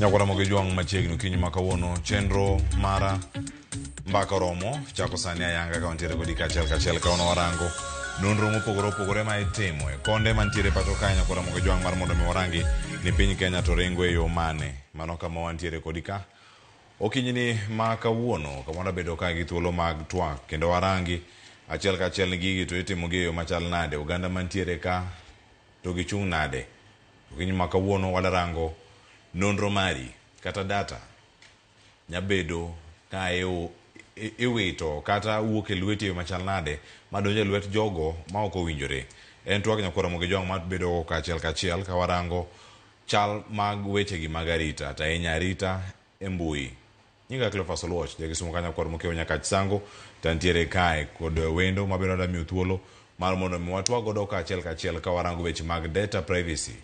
Nyakwara Ramogi Jwang' machiegni okinyi ma kawuono chenro mara mbaka oromo chako sani ayanga ka wantiere kodi kaachiel kachiel ka wan warango nonro mopogore opogore ma itimo e konde mantiere pacho kae. Nyakwara Ramogi Jwang' mar mondo mi warangi ni piny Kenya to ringo e yo mane. Mano kama wantiere kodi ka okinyi ni ma kawuono kama wabedo ka gi thuolo mag twak kendo warangi achiel kachiel ni gigi to itimo gi e yo machal nade, oganda mantiere ka to gichung' nade. Okinyi ma kawuono wadarango nonro mari kata data nyabedo ka iwito kata wuok e lweti e yo machal nade madonjo e lwet jogo ma ok owinjore. En twak nyakwar Ramogi Jwang' mabedo kaachiel kachiel ka warango chal mag wechegi mag arita to ahinya arita e mbui. Nyinga Cleophas Oluoch, jakisumo ka nyakwar Mokeo Nyakach Sango, to antiere kae kod wendo mabiro adwa miyo thuolo mar mondo mi watwag godo kaachiel kachiel ka warango weche mag data privacy.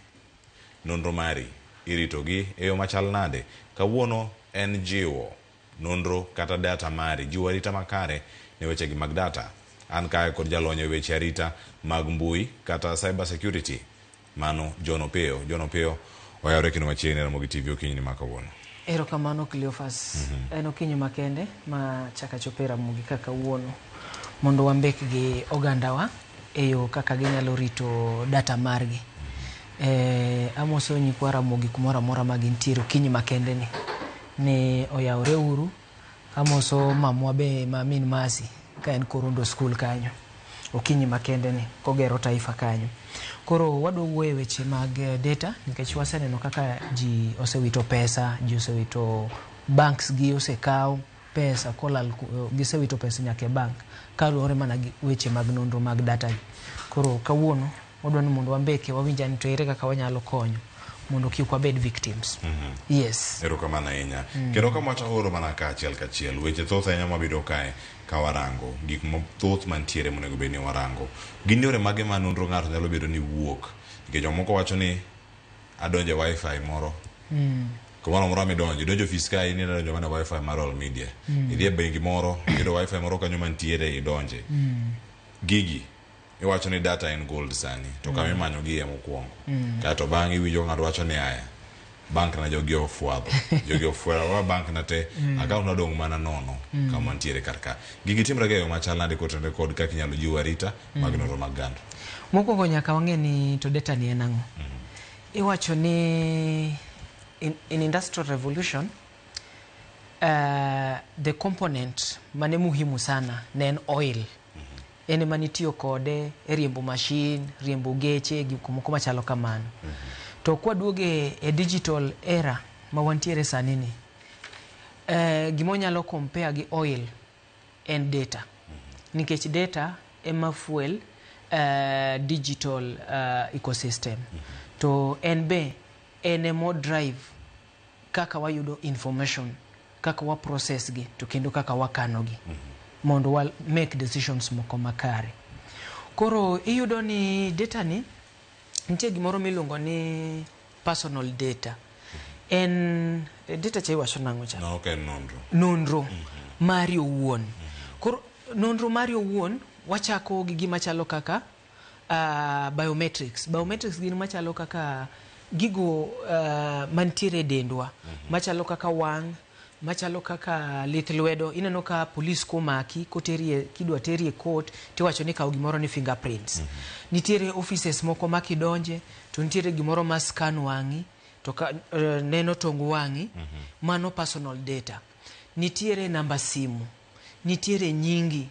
Nonro mari iritogi e yo machal nade? Kawuono en jiwo nonro kata data mari, jiwo arita makare ne wechegi mag data. An kae kod jalony e weche arita mag mbui kata cyber security, mano John Opiyo. John Opiyo oyawre kendo machiegni Ramogi TV okinyi ni ma kawuono. Erokamano Cleophas. En okinyi makende ma chaka chopo e Ramogi ka kawuono mondo wambek gi ogandawa e yo kaka ginyalo rito data margi. Amoso nyikwa Ramogi kumoro amora ma gintiere okinyi makende ni ni oyawre uru. Amoso mamwa be ma min Mercy ka en Korundo school kanyo okinyi makende ni kogero taifa kanyo. Koro wadwa wuoyo e weche mag data nikech waseneno kaka ji osewito pesa, ji osewito banks gi osekaw pesa kolal, gisewito pesa nyaka e bank kaluwore mana gi weche mag nonro mag data gi. Koro kawuono wadwa ni mondo wambeke wawinj ani to ere kaka wanyalo konyo mondo kik wabed victims. Yes. Erokamano ahinya. Kendo kama wachako godo mana kaachiel kachiel, weche thoth ahinya mabedo kae ka warango, gik mathoth mantiere monego bed ni warango. Gin yore mage ma nonro ng'ato nyalo bedo ni wuok? Nikech jomoko wacho ni adonjo e wifi moro. Kumoro amora midonjo, idonjo e ofis kae in idonjo mana e wifi mar All Media. Idhi e bengi moro, iyudo wifi moro kanyo mantiere idonje. Gigi iwacho ni data en gold sani to kama imanyo gi e mokwongo. Kaeto bang'e iwinjo ka ng'ato wacho ni aya bank na jogi ofwadho. Jogi ofwadho wa bank na te, account na dong' mana nono kama ntiere kar ka. Gigi timre ga e yo machal nade kotenore kod kaka inyalo jiw arita mag nonro mag gando? Mokwongo nyaka wang'e ni to data ni en ang'o. Iwacho ni in industrial revolution the component mane muhimu sana ne en oil. En ema nitiyo kode e riembo machine, riembo geche, gik moko machalo kamano. To kwaduogo e digital era ma wantiere sani ni, gima wanyalo compare gi oil en data. Nikech data ema fuel digital ecosystem. To en be en emo drive kaka wayudo information, kaka wa process gi, to kendo kaka wakano gi. Mondo wa make decisions moko makare. Koro iyudo ni data ni nitie gimoro miluongo ni personal data. En data cha iwacho nang'o cha? No, ok en nonro. Nonro mari owuon. Koro nonro mari owuon wachako gi gima chalo kaka biometrics. Biometrics gin machalo kaka gigo mantiere e dendwa, machalo kaka wang', machalo kaka lith lwedo. Ineno ka polis komaki koterie kidwa teri e court tiwacho ni kaw gimoro ni fingerprints. Nitiere offices moko ma kidonje to nitiere gimoro ma scan wang'i to ka, neno tong wang'i. Mano personal data. Nitiere namba simu, nitiere nyingi,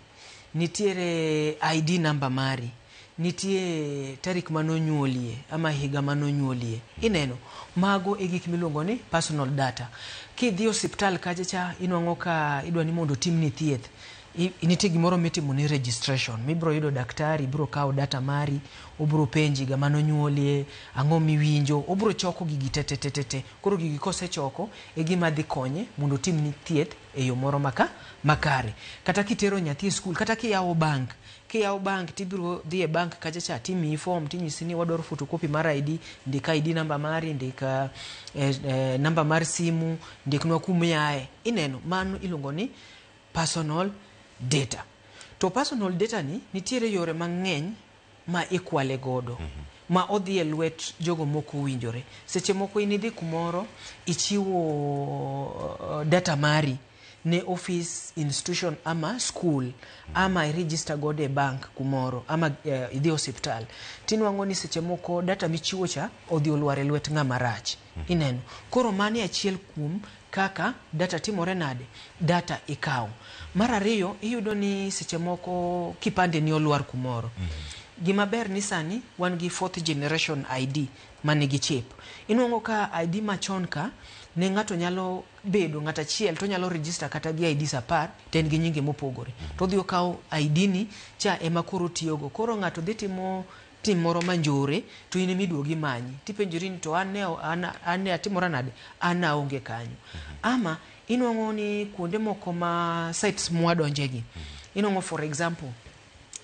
nitiere ID number mari, nitie tarik manonyuolie ama higa manonyuolie. Ineno, mago e gik miluongo ni personal data. Kidhi osiptal kacha cha inwang'o ka idwa ni mondo otimni thieth, nitie gimoro mitimo ni registration mibiro yudo daktari biro kawo data mari, obiro penji higa manonyuolie, ang'o miwinjo, obiro choko gigi te te te te te. Koro gigi kosechoko e gima dhi konye mondo otimni thieth e yo moro maka makare. Kata kitero nyathi e skul, kata kiyawo bank, kiyawo bank tibiro dhi e bank kacha cha timiyi form tinyisi ni wadwaro photocopy mar ID, ndik ID namba mari, ndik namba mar simu, ndiknwa kumiaye. Ineno, mano iluongo ni personal data. To personal data ni nitiere yore mang'eny ma ikwale godo. Ma odhi e lwet jogo mok owinjore. Seche moko in idhi kumoro ichiwo data mari ne office, institution ama school ama i register godo e bank kumoro ama idhi e osiptal, tinwang'o ni seche moko data michiwo cha odhi olwar e lwet ng'ama rach. Ineno koro mano e achiel kuom kaka data timore nade, data ikawo. Mar ariyo, iyudo ni seche moko kipande ni olwar kumoro. Gima ber ni sani wan gi fourth generation ID manigi chip. Inwang'o ka ID machon ka ne ng'ato nyalo bedo ng'at achiel to nyalo register kata gi IDs 10 to en gi nyinge mopogore, to odhi okawo ID ni cha ema koro otiyogo. Koro ng'ato dhi timo tim moro manjore to in emiduogi imanyi tipenjori ni to an ne an ne atimora nade, an aonge kanyo. Ama inwang'o ni kuonde moko ma sites mwadonje gi, inwang'o for example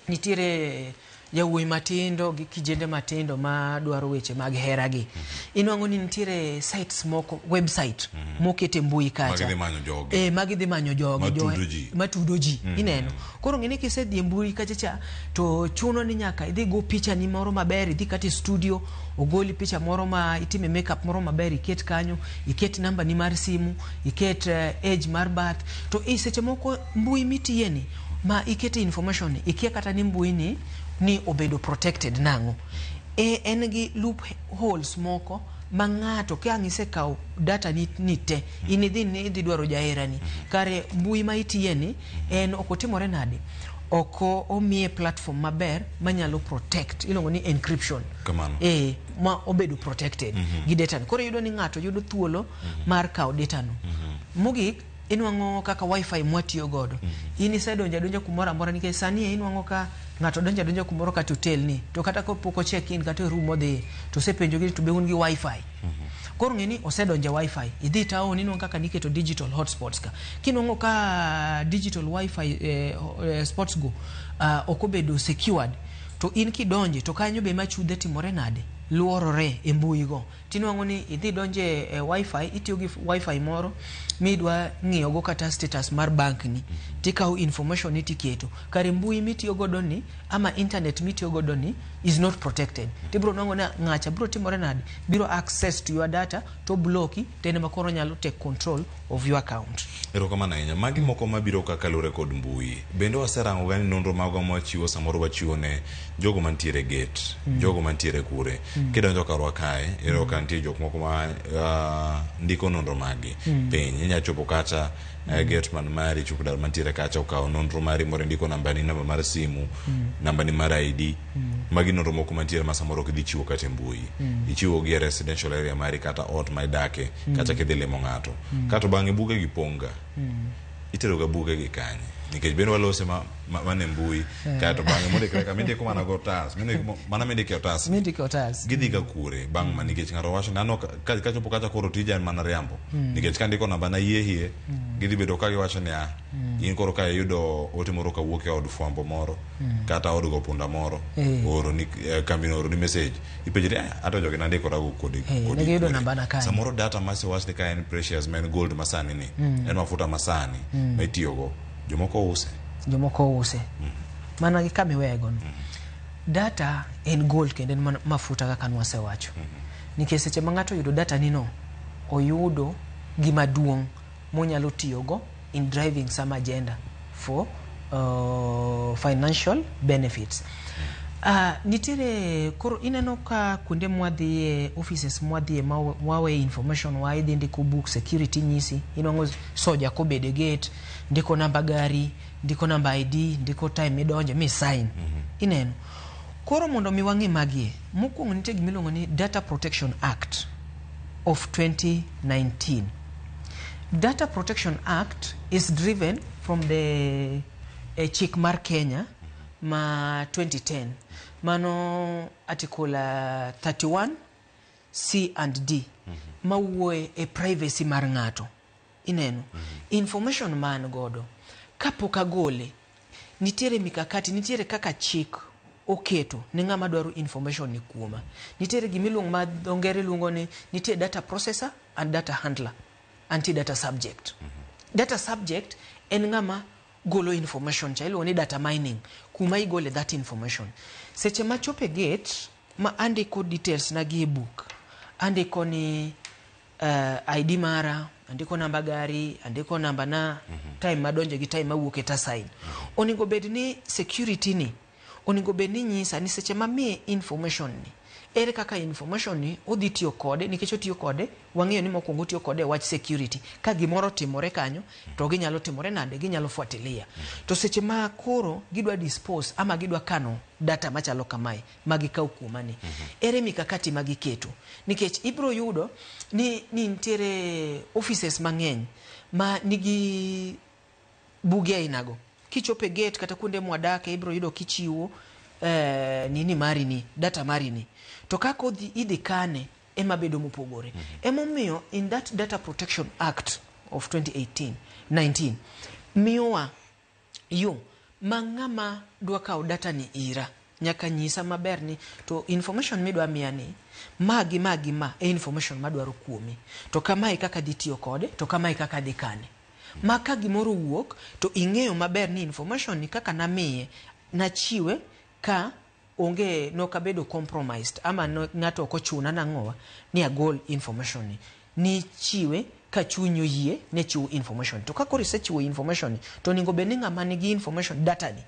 nitiere yawuoyi matindo gi kijende matindo ma dwaro weche mag hera gi. Inwang'o ni nitiere sites moko, website mokete mbui kacha Magidhi manyo jogi. Magidhi manyo jogi. Matudo ji. Matudo ji. Ineno koro ng'eni kisedhi e mbui kacha cha to chuno ni nyaka idhi go picha ni moro maber, idhi kata e studio ogoli picha moro ma itime makeup moro maber, iket kanyo, iket namba ni mar simu, iket age mar birth. To e seche moko mbui mitiye ni ma ikete information ni ikia kata ni mbui ni obedo protected nang'o. En gi loopholes moko ma ng'ato ka ang' isekawo data ni te, in idhi ni idhi dwaro jaherani, kare mbui ma itiye ni en ok otimore nade, ok omiye platform maber manyalo protect, iluongo ni encryption. Kamano. Ma obedo protected gi data ni. Koro iyudo ni ng'ato yudo thuolo mar kawo data no. Mogik, inwang'o kaka wifi mwatiyo godo, in isedonjo adonja kumoro amora, nikech sani inwang'o ka ng'ato donjo adonja kumoro kata hotel ni to kata kapok o check in kata e room odhiye to osepenjogi ni to be un gi wifi. Koro ng'e ni osedonjo e wifi. Idhi town, inwang'o kaka niketo digital hotspots ka kinwang'o ka digital wifi spots go ok obedo secured, to in kidonje to kanyo be machudhe timore nade, luorore e mbui go. Tinwang'o ni idhi donje e wifi, itiyo gi wifi moro midwa ng'iyo go kata status mar bank ni, tikawo information ni tiketo kare mbui mitiyo godo ni ama internet mitiyo godo ni is not protected. Tibiro nwang'o ni ng'acha biro timore nade, biro access to your data to bloki, to en ema koro nyalo take control of your account. Erokamano ahinya. Magi moko mabiro kaka luwore kod mbui. Bende waserango ga ni nonro magwa mwachiwo samoro wachiwo ne jogo mantiere e gate, jogo mantiere kure. Kidonjo karwa kae, iyudo ka nitie jok moko ma ndiko nonro maggi piny. Inya chopo kacha gate man mari, chupdar mantiere kacha okawo nonro mari moro, indiko nambani, namba mar simu, nambani mar ID. Magi nonro moko mantiere ma samoro ok idhi chiwo kata e mbui. Ichiwo gi e residential area mari kata ot ma idake, kata kidhi limo ng'ato. Kato bang'e buge gi pong' ga. Itero ga buge gi kanye? Nikech bende walose ma mane mbui, kaeto bang'e mondikre ka mindiko mana go otas, mana mindiko e otas. Mindiko e otas. Gidhi ga kure bang' ma? Nikech ng'ato wacho ni an kachopo kacha koro tija en mana riambo. Nikech kandiko namba na hie hie, gidhi bedo ka giwacho niya, in koro ka iyudo ote moro kawuok e od fwambo moro kata od go punda moro oro ni kambino oro ni message, ipenjri, "Eh, ato jogi nandikora go kodi kodi ne giyudo kure?" nambana kanye? Samoro data masewach ni ka en precious, ma en gold masani ni en mafuta masani ma itiyogo, jomoko use. Jomoko use mana gi kama iweyego no. Data en gold kendo en mafuta kaka nwasewacho, nikech seche ma ng'ato oyudo data ni no, oyudo gima duong' monyalo tiyogo in driving some agenda for financial benefits. Nitiere koro ineno ka kuonde mwadhiye, offices mwadhiye ma wawe information wa, idhi ndiko book, security nyisi, inwang'o soja kobedo e gate ndiko namba gari, ndiko namba ID, ndiko time midonje mi sign. Ineno koro mondo mi wang'e magie, mokwongo nitie gimiluongo ni Data Protection Act of 2019. Data Protection Act is driven from the chik mar Kenya ma 2010, mano article 31 C and D mawuoye e privacy mar ng'ato. Ineno information ma an godo kapok agole, nitiere mikakati, nitiere kaka chik oketo ne ng'ama dwaro information ni kuoma. Nitiere gimiluongo ma dho ngere luongo ni nitie data processor and data handler, anti data subject. Data subject en ng'ama golo information cha, iluongo ni data mining, kuma igole that information. Seche ma chopo e gate ma andiko details na gi e buk, andiko ni ID mara, andiko namba gari, andiko namba na, time madonje gi time mawuok e tasign. Onego bed ni security ni onego bed ni nyisa ni seche mamiye information ni, ere kaka information ni odhi tiyo kode, nikech otiyo kode, wang'eyo ni mokwongo otiyo kode e wach security. Ka gimoro otimore kanyo, to ginyalo timore nade? Ginyalo fuatilia. To seche ma koro gidwa dispose ama gidwa kano data machalo kamae ma gikaw kuoma ni, ere mikakati ma giketo? Nikech ibiro yudo ni nitiere offices mang'eny ma nigi buge ainago. Kichopo e gate kata kuonde mwadake, ibiro yudo kichiwo nini mari ni, data mari ni. To kaka odhi idhi kane ema bedo mopogore. Emomiyo in that Data Protection Act of 2018 19 miyowa yo ma ng'ama dwa kawo data ni ira nyaka nyisa maber ni to information midwa miya ni ma gi ma gi ma e information madwaro kuomi, to kamae kaka adhi tiyo kode, to kamae kaka adhi kane, ma ka gimoro owuok to ing'eyo maber ni information ni kaka namiye nachiwe ka onge nokabedo compromised ama no, ng'ato ok ochuna nang'owa ni agol information ni nichiwe ka chuny oyie ne chiwo information. To ka koro isechiwo information ni, to onego bed ni ng'ama nigi information data ni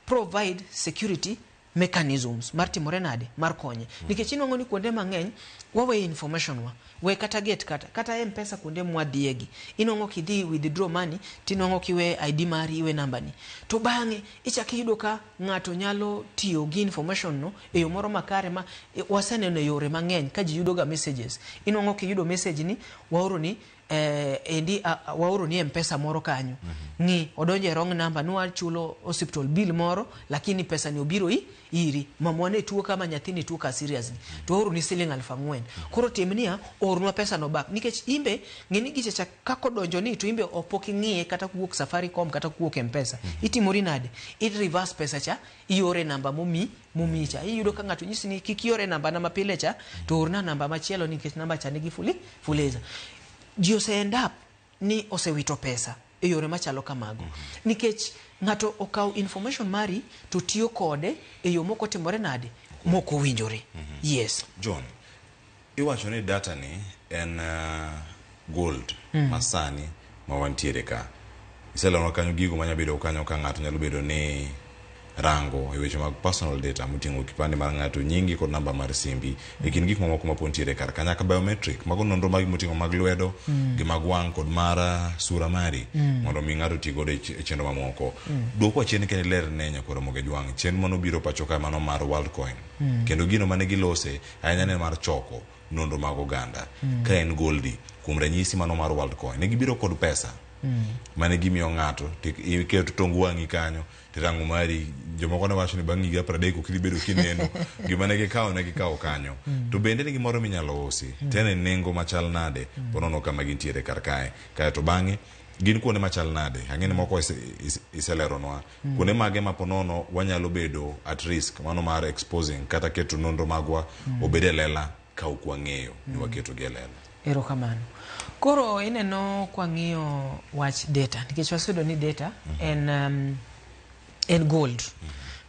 provide security mechanisms mar timore nade mar konye, nikech inwang'o ni kuonde mang'eny waweyo information wa we kata get kata Mpesa kuonde mwadhiegi, inwang'o kidhi withdraw money, tinwang'o kiwe ID mari, iwe namba ni, to bang'e ichak iyudo ka ng'ato nyalo tiyo gi information no e yo moro makare ma waseneno e yore mang'eny ka ji yudo ga messages. Inwang'o kiyudo message ni waoro ni endi waoro ni Mpesa moro kanyo, ng'i odonjo e wrong number, nwachulo hospital bill moro, lakini pesa ni obiro iri, mamwa ne tuo kama, nyathini tuo ka seriously, to waoro ni siling 4,000. Koro tim niya, ornwa pesa no back, nikech imbe ng'e ni gicha cha kako donjo ni to imbe opok ing'iye kata kuwuok Safaricom kata kuwuok Mpesa. Itimori nade? I reverse pesa cha, iore namba momi cha. Iyudo ka ng'ato nyisi ni kik iore namba na mapile cha, to orna namba machielo nikech namba cha nigi fuliza. Ji ose end up ni osewito pesa e yore machalo kamago, nikech ng'ato okawo information mari to tiyo kode e yo mok otimore nade, mok owinjore. Yes. John, iwacho ni data ni en gold masani ma wantiere ka. Iselonwa kanyo gigo manya bedo kanyo ka ng'ato nyalo bedo ni rango e weche mag personal data moting'o kipande mar ng'ato, nyingi kod namba mar simbi e kind gik mamoko ma ntiere kar ka, nyaka biometric mago nonro magi moting'o mag lwedo gi mag wang' kod mar sura mari mondo mi ng'ato ti godo e chenro mamoko. Duokwa chien kendo iler ne nyakwar Ramogi Ajwang' chenro manobiro pacho ka mano mar Worldcoin, kendo gino mane gilose ahinya ne mar choko nonro mag oganda ka en goldi. Kuom ranyisi mano mar Worldcoin, ne gibiro kod pesa mane gimiyo ng'ato to iketo tong wang'i kanyo tirango mari. Jomoko ne wacho ni bang' higa 30 ok idhi bedo kineno gima ne gikawo, ne gikawo kanyo. To bende ni gimoro minyalo usi to en e nengo machal nade ponono kama gintiere kar kae kaeto bang'e gin kuonde machal nade? Ang'e ni moko iseleronwa kuonde mage ma ponono wanyalo bedo at risk mano mar exposing kata keto nonro magwa obed e lela ka ok wang'eyo ni waketogi e lela. Erokamano. Koro ineno kwang'iyo wach data, nikech waseyudo ni data en gold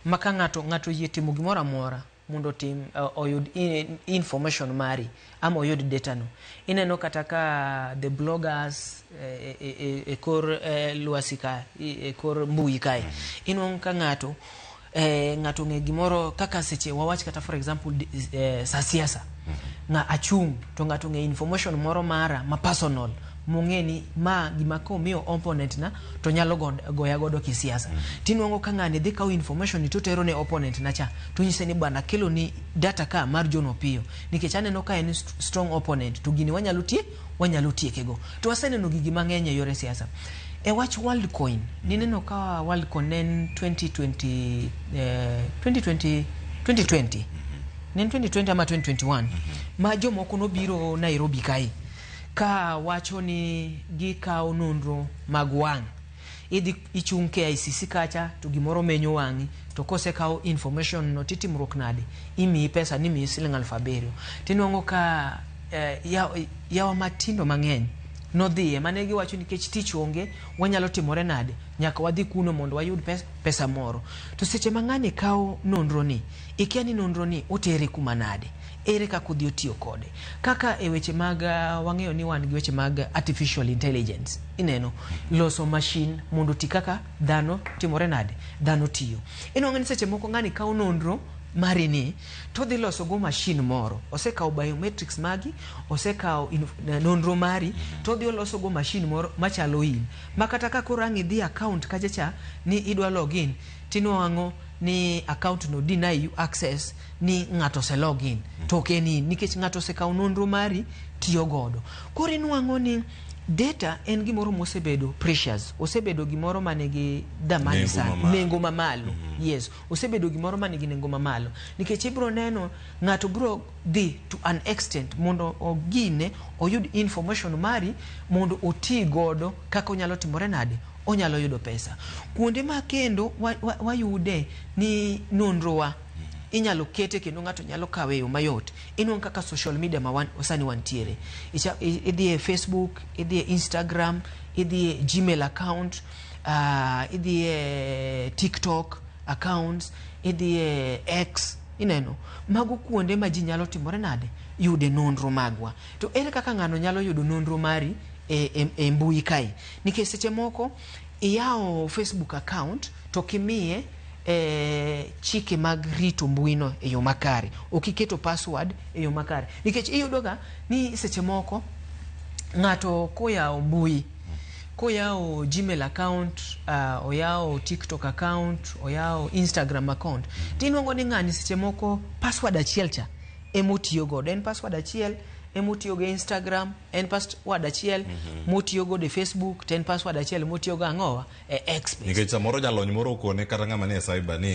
ma ka ng'ato oyie timo gimoro amora mondo otim oyud information mari ama oyud data no. Ineno kata ka the bloggers e kor lwasi ka e kor mbui kae, inwang'o ka ng'ato ng'e gimoro kaka seche wawach kata for example sa siasa ng'a achung' to ng'ato ng'e information moro mara ma personal mong'e ni ma gima komiyo opponent na to nyalo goya godo kisiasa. Tinwang'o ka ng'ani dhi kawo information ni to tero ne opponent na cha, to nyise ni bwana, kelo ni data ka mar John Opiyo nikech aneno ka en strong opponent, to gini wanyalo tieke go. To waseneno gigi mang'eny e yore siasa. E wach Worldcoin, nineno ka Worldcoin ne en 2020, 2020, 2020 ne en 2020 ama 2021 ma jomoko nobiro Nairobi kae ka wacho ni gikawo nonro mag wang', idhi ichung' KICC kacha to gimoro menyo wang'i, to kosekaw information no titimruok nade, imiyi pesa ni imiyi siling 7,000. Tinwang'o ka yawa matindo mang'eny Nodhiye mane giwacho nikech tich onge, wanyalo timore nade, nyaka wadhi kuno mondo wayud pesa moro. To seche ma ng'ani kawo nonro ni, ikia ni nonro ni otere kuma nade, ere kaka odhi otiyo kode. Kaka e weche mag wang'eyo ni wan gi weche mag artificial intelligence, ineno loso machine mondo oti kaka dhano timore nade, dhano tiyo. Inwang'o ni seche moko ng'ani kawo nonro mari ni to odhi loso go machine moro, osekawo biometrics magi, osekawo nonro mari, to odhi oloso go machine moro machalo in, ma kata ka koro ang' idhi account kacha cha ni idwa login, tinwang'o ni account no deny you access ni ng'ato ose login to ok en in, nikech ng'ato osekawo nonro mari tiyo godo. Koro inwang'o ni data en gimoro mosebedo precious, osebedo gimoro manigi dhamani Nengo sana, mamalo. Nengo mamalo. Yes, osebedo gimoro manigi nengo mamalo, nikech ibro neno ng'ato bro dhi to an extent mondo ogine oyud information mari mondo oti godo kaka onyalo timore nade, onyalo yudo pesa. Kuonde ma kendo wayude ni nonrowa inyalo kete kendo ng'ato nyalo kawe e yo mayot, inwang'o kaka social media ma sani wantiere. Idhi e Facebook, idhi e Instagram, idhi e Gmail account, idhi e TikTok accounts, idhi e X, ineno mago kuonde ma ji nyalo timore nade, yude nonro magwa. To ere kaka ng'ano nyalo yudo nonro mari e mbui kae? Nikech seche moko iyawo Facebook account to kimiye chike mag rito mbui no e yo makare, ok iketo password e yo makare, nikech iyudo ga ni seche moko ng'ato koyawo mbui, koyawo Gmail account, oyawo TikTok account, oyawo Instagram account, tinwang'o ni ng'ani seche moko password achiel cha emotiyo godo, en password achiel emotiyo go e Instagram, en password achiel motiyo godo e Facebook, to en password achiel motiyo go ang'owa e X. Nikech samoro jalony moro okone kata ng'ama nie cyber ni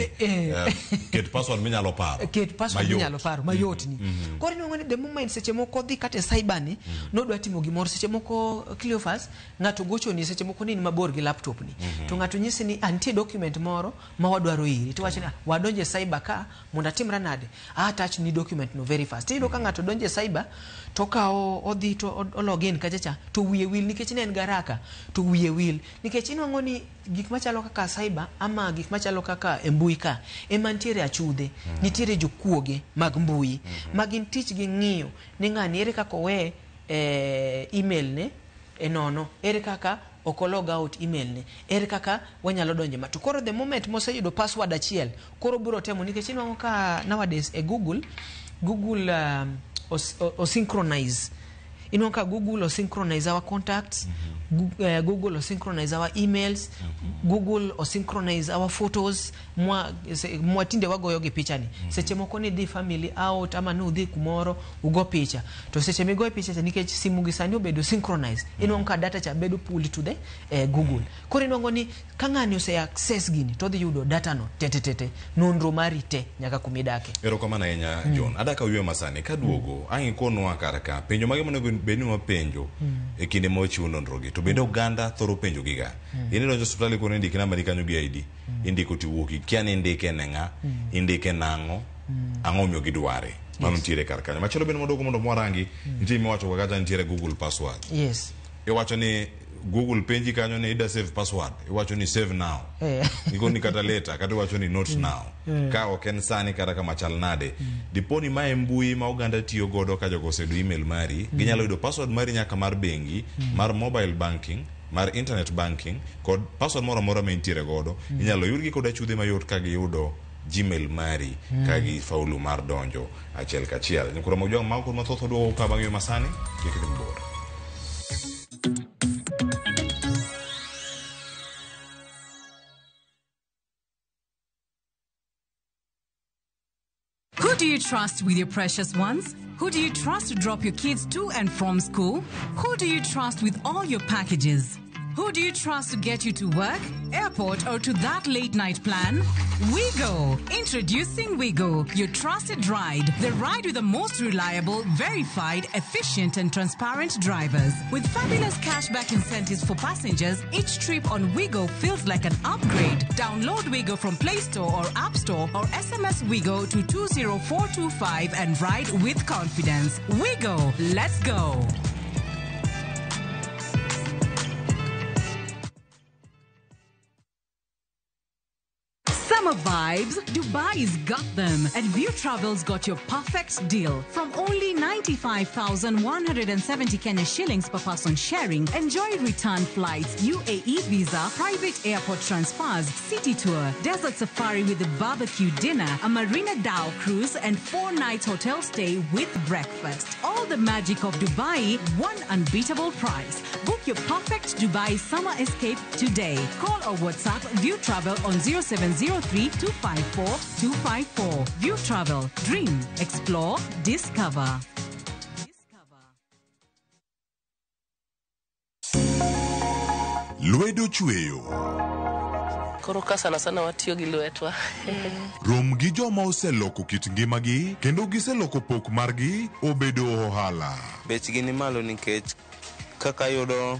ket password minyalo paro. Ket password Mayot. Minyalo paro mayot ni. Koro inuang'o ni the moment seche moko odhi kata e cyber ni nodwa timo gimoro, seche moko Cleophas, ng'ato gochoni, seche moko ni in mabor gi laptop ni, to ng'ato nyisi ni, "Ah, nitie document moro ma wadwaro iri," to wacho ni, "Ah, wadonje e cyber ka mondo atimra nade, a attach ni document no very fast." Iyudo ka ng'ato donjo e cyber to okawo odhi to o login kacha cha to wiye wil nikech ne en garaka to wiye wil, nikech inwang'o ni gik machalo kaka cyber ama gik machalo kaka e mbui ka ema nitiere achudhe, nitiere jokuoge mag mbui ma gin tich gi ng'iyo ni ng'ani ere kaka owe email ne e nono, ere kaka ok olog out email ne, ere kaka wanyalo donje ma. To koro the moment moseyudo password achiel, koro biro temo, nikech inwang'o ka nowadays e Google o synchronize, inwang'o ka Google o synchronize our contacts, Google o synchronize our emails, Google o synchronize our photos mwa tinde wagoyo gi picha ni. Seche moko ni dhi family out ama ni udhi kumoro ugo picha, to seche migoyo picha cha, nikech simu gi sani obedo synchronized, inwang'o ka data cha bedo pulled to the Google. Koro inwang'o ni ka ng'ani ose access gini to odhi yudo data no te te te te, nonro mari te nyaka kumidake. Erokamano ahinya, John. Adaka ywe masani kaduogo ang' ikonwa kar ka penjo mage monego bed ni wapenjo e kinde ma wachiwo nonro gi, to bende oganda thoro penjo giga. In idonjo e osiptal, ikone ndik nambani kanyo gi ID, indiko tiwuok, ikia ni indike ne ng'a, indike nang'o, ang'o omiyo gidware. Mano nitiere kar kanyo. Machielo bende moduogo mondo mwarangi, nitie miwacho kaka nitiere Google password. Iwacho ni Google penji kanyo ni ida save password, iwacho ni save now. Ikoni kata later, kata iwacho ni not now. Ka ok en sani kata kama chal nade. Dipo ni mae mbui ma oganda tiyo godo ka jogo oseyudo email mari, ginyalo yudo password mari nyaka mar bengi, mar mobile banking, mar internet banking, kod password moro amora ma intiere godo. Inyalo yudgi kod achudhe mayot ka giyudo Gmail mari ka gifaulu mar donjo achiel kachiel. Nyikwa Ramogi Ojwang' mago kod mathoth waduogo ka bang' yo masani, kik idhi mabor. Who do you trust with your precious ones? Who do you trust to drop your kids to and from school? Who do you trust with all your packages? Who do you trust to get you to work, airport, or to that late night plan? WeGo! Introducing WeGo, your trusted ride. The ride with the most reliable, verified, efficient, and transparent drivers. With fabulous cashback incentives for passengers, each trip on WeGo feels like an upgrade. Download WeGo from Play Store or App Store or SMS WeGo to 20425 and ride with confidence. WeGo! Let's go! Summer vibes? Dubai's got them. And View Travel's got your perfect deal. From only 95,170 Kenya shillings per person sharing, enjoy return flights, UAE visa, private airport transfers, city tour, desert safari with a barbecue dinner, a Marina Dhow cruise, and 4-night hotel stay with breakfast. All the magic of Dubai, one unbeatable price. Book your perfect Dubai summer escape today. Call or WhatsApp View Travel on 0703 254 254. View Travel. Dream, explore, discover. Lwedo chweyo. Koro ka sana sana watiyo gi lwetwa. Rom gi joma oseloko kit ngimagi kendo giseloko pok margi obedo ohala. Bechgi ni malo nikech kaka yudo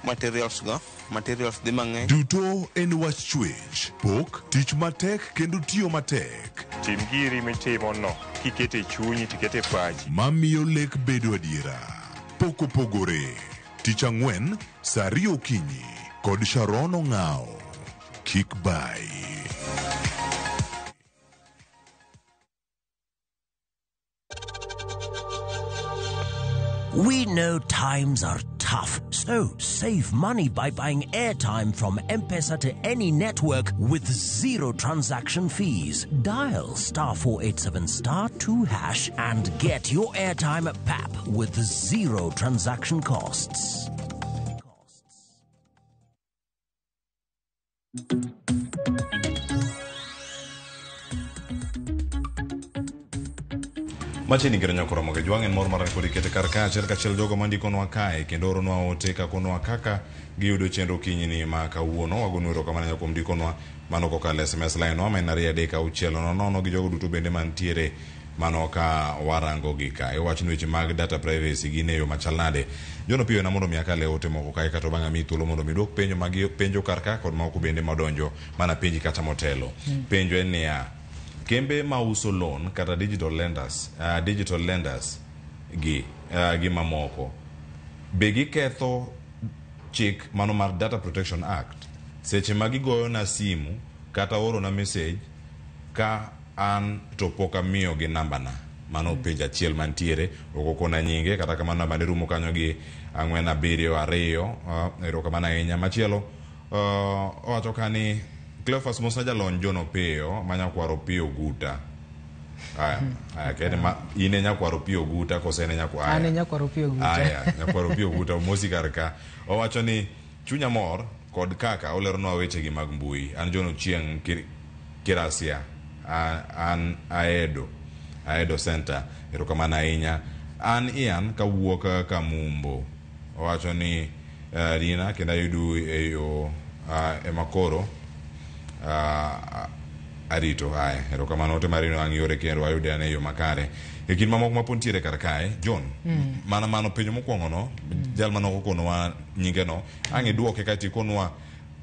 materials go, materials dhi mang'eny. Duto en wach chwech, pok, tich matek kendo tiyo matek. Tim giri mitimo no kikete chunyi tikete pachi. Mamiyo lek bedo adiera. Pok opogore. Tich ang'wen, saa ariyo okinyi kod Sharon Ong'ao. Kik bai. We know times are tough, so save money by buying airtime from M-Pesa to any network with zero transaction fees. Dial *487 *2# and get your airtime at PAP with zero transaction costs. Machiegni kendo nyakoro moge jwang' en mor mar kod kete kar ka achiel kachiel jogo mandikonwa kae kendo oronwa ote kakonwa kaka giyudo chenro kinyni ma kawuono. Wagonu erokamano kuom ndikonwa mano kokalo SMS line wa ma en 23600 gi jogo duto bende mantiere mano ka warango gi ka. Iwacho ni weche mag data privacy gin e yo machal nade. Jono piyo na mondo mi akale ote moko kae kato bang'a mi thuolo mondo mi duok penjo magi penjo kar ka kod moko bende madonjo mana penji kata motelo. Penjo en niya, kembe mauso loan kata digital lenders gi mamoko be giketho chik mano mar Data Protection Act seche ma gigoyo na simu kata oro na message ka an to pok amiyo gi namba na? Mano penjo achiel mantiere, ok okona nyinge, kata kamano namba ne rumo kanyo gi 472. Erokamano ahinya. Machielo owacho ka ni Cleophas Musa jalony John Opiyo ma nyakwar Opiyo Guta. Aya, kene ma in e nyakwar Opiyo Guta kose en e nyakwar? An e nyakwar Opiyo Guta. Aya, nyakwar Opiyo Guta omosi kar ka. Owacho ni chunya mor kod kaka oleronwa wechegi mag mbui. An John Ochieng' Kirasia, an Aedo Center. Erokamano ahinya. An Ian kawuok Kamumbo. Owacho ni Rina kendo ayudo e yo emakoro arito. Aya, erokamano. Ote marino ang' yore kendo wayude ane yo makare. E kind mamoko mapod nitiere kar kae, John, mana penjo mokwongo no, jal mane ok okonowa nyinge no, ang' iduoke kaeto ikonwa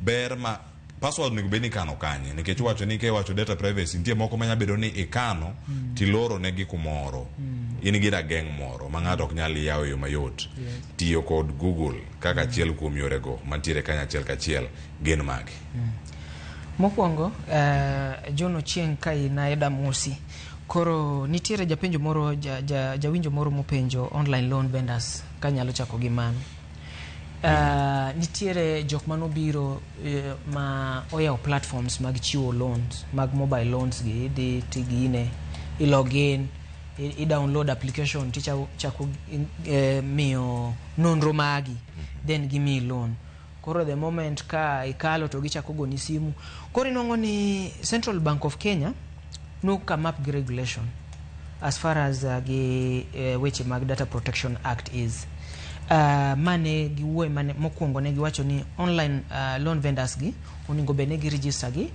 ber ma password onego bed ni ikano kanye, nikech iwacho ni kiwacho data privacy nitie moko manya bedo ni ikano tiloro negi kumoro, in gi rageng' moro ma ng'ato ok nyal yawo e yo mayot. Tiyo kod Google kaka achiel kuom yorego mantiere kanyo achiel kachiel gin mage? Mokwongo, John Ochieng' ka inaeda mosi. Koro nitiere japenjo moro, jawinjo moro mopenjo online loan vendors kanyalo chako gi mano. Nitiere jok manobiro ma oyawo platforms mag chiwo loans, mag mobile loans gi, idhi tigine, i login, i download application tichako miyo nonro magi, then gimiyi loan. Koro the moment ka ikalo to gichako goni simu. Koro inwang'o ni Central Bank of Kenya no come up gi regulation as far as gi weche mag Data Protection Act is. Mane giwuoye mane mokwongo ne giwacho ni online loan vendors gi onego bed ni gi register gi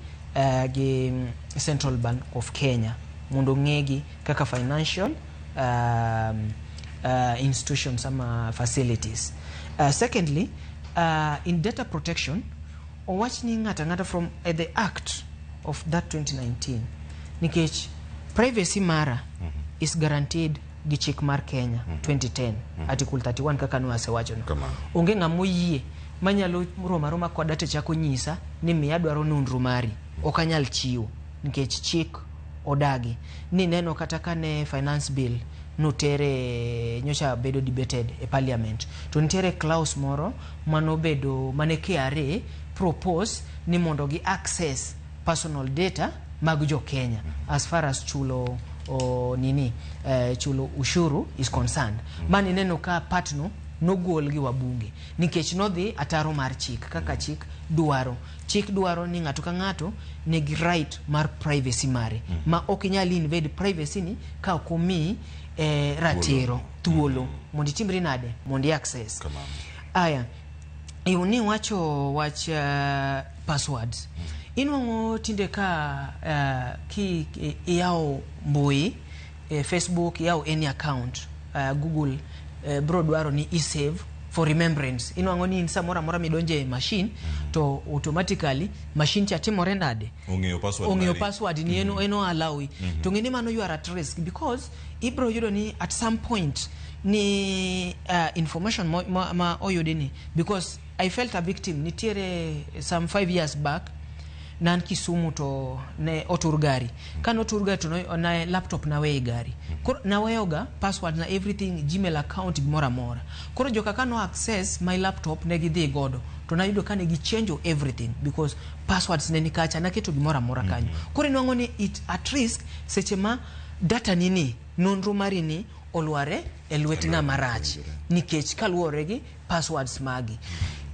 gi Central Bank of Kenya mondo ng'egi kaka financial institutions ama facilities. Secondly, in data protection, owach ni ng'ato ang'ata from the act of that 2019, nikech privacy mara is guaranteed gi chik mar Kenya 2010 Article 31 kaka nwasewacho no. Onge ng'ama oyie manyalo romo aroma koda to chako nyisa ni miya adwaro nonro mari, ok anyal chiwo. Nikech chik odagi. Ni neno kata kane finance bill notere nyocha bedo debated e parliament to nitiere clause moro manobedo mane KRA propose ni mondo gi access personal data mag jo Kenya as far as chulo o, nini chulo ushuru is concerned. Mani neno ka part no nogol gi wabunge nikech nodhi ataro mar chik kaka chik dwaro. Chik dwaro ni ng'ato ka ng'ato nigi right mar privacy mare ma ok inyal invade privacy ni ka ok omiyi ratiro thuolo mondo itimri nade mondo i access. Kamano. Aya, ni wacho wach passwords. Inwang'o tinde ka ki iyawo mbui, Facebook, iyawo any account, Google, bro dwaro ni isave for remembrance. Inwang'o ni in samoro amora midonje e machine to automatically machine cha timore nade? Ong'eyo password ong'eyo mari. Password ni eno allow. To ng'e ni mano you are at risk because ibro yudo ni at some point ni information ma oyudi ni, because I felt a victim. Nitiere some 5 years back nan Kisumu to ne otur gari. Ka notur gari to ne laptop naweyo e gari. Koro naweyoga password na everything, Gmail account, gimoro amora. Koro joka ka no access my laptop ne gidhi godo to nayudo ka ne gichange everything because passwords ne ni kacha, naketo gimoro amora kanyo. Koro inwang'o ni it at risk seche ma data ni ni nonro mari ni olware e lwet ng'ama rach nikech kaluwore gi passwords magi.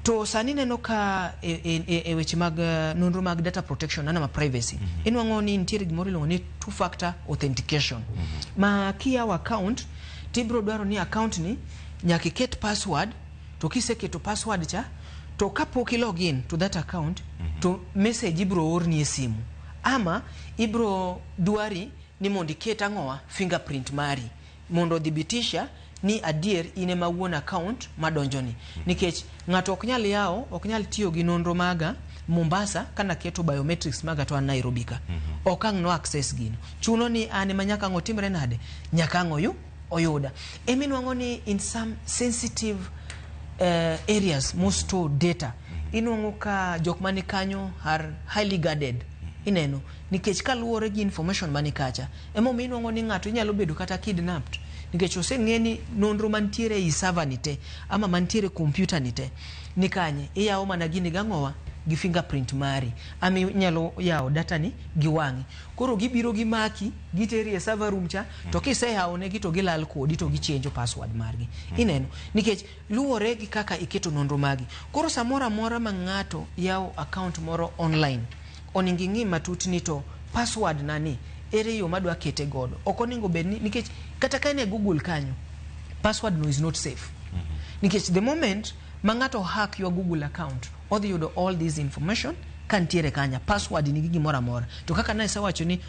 To sani neno ka e weche mag nonro mag data protection ana ma privacy, inwang'o ni nitiere gimoro iluongo ni two factor authentication, ma kiyawo account tibro dwaro ni account ni nyaka iket password. To kiseketo password cha to kapok i log in to that account to message ibro orni e simu ama ibro dwari ni mondo iket ang'owa fingerprint mari mondo odhibitisha ni adier in ema wuon account madonjoni, nikech ng'ato ok nyal yawo, ok nyal tiyo gi nonro maga Mombasa kana keto biometrics maga to an Nairobi ka ok ang' no access gino. Chuno ni an ema nyaka ang' otimre nade, nyaka ang' oyu oyuda. Eminwang'o ni in some sensitive areas mo store data, inwang'o ka jok mani kanyo are highly guarded. Ineno nikech kaluwore gi information mani kacha, emomiyo inwang'o ni ng'ato inyalo bedo kata kidnapped nikech oseng'e ni nonro mantiere ei server ni te ama mantiere e computer ni te ni kanye. Iyawo mana gini gang'owa gi fingerprint mari ama inyalo yawo data ni gi wang'i. Koro gibiro gimaki, giteri e server room cha to kiseyawo negi to gilal kodi to gichenjo password margi. Ineno nikech luwore gi kaka iketo nonro magi. Koro samoro amora ma ng'ato yawo account moro online, onego ing'i matut ni to password na ni ere yo madwa kete godo. Ok onego bed ni, nikech kata ka en e Google kanyo, password no is not safe, nikech the moment ma ng'ato hack your Google account, odhi yudo all this information ka ntiere kanya, password nigi gimoro amora. To kaka nasewacho ni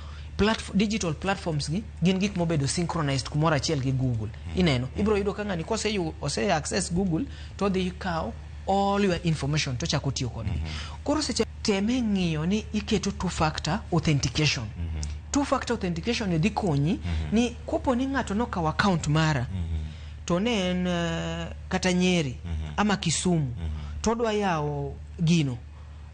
digital platforms gi gin gik mobedo synchronized kumoro achiel gi Google. Ineno ibiro yudo ka ng'ani kose ose access Google to odhi kawo all your information to chako tiyo kodgi. Koro seche teme ng'iyo ni iketo two factor authentication. Two factor authentication dhi konyi ni kopo ni ng'ato nokawo account mara to ne en kata Nyeri ama Kisumu to odwa yawo gino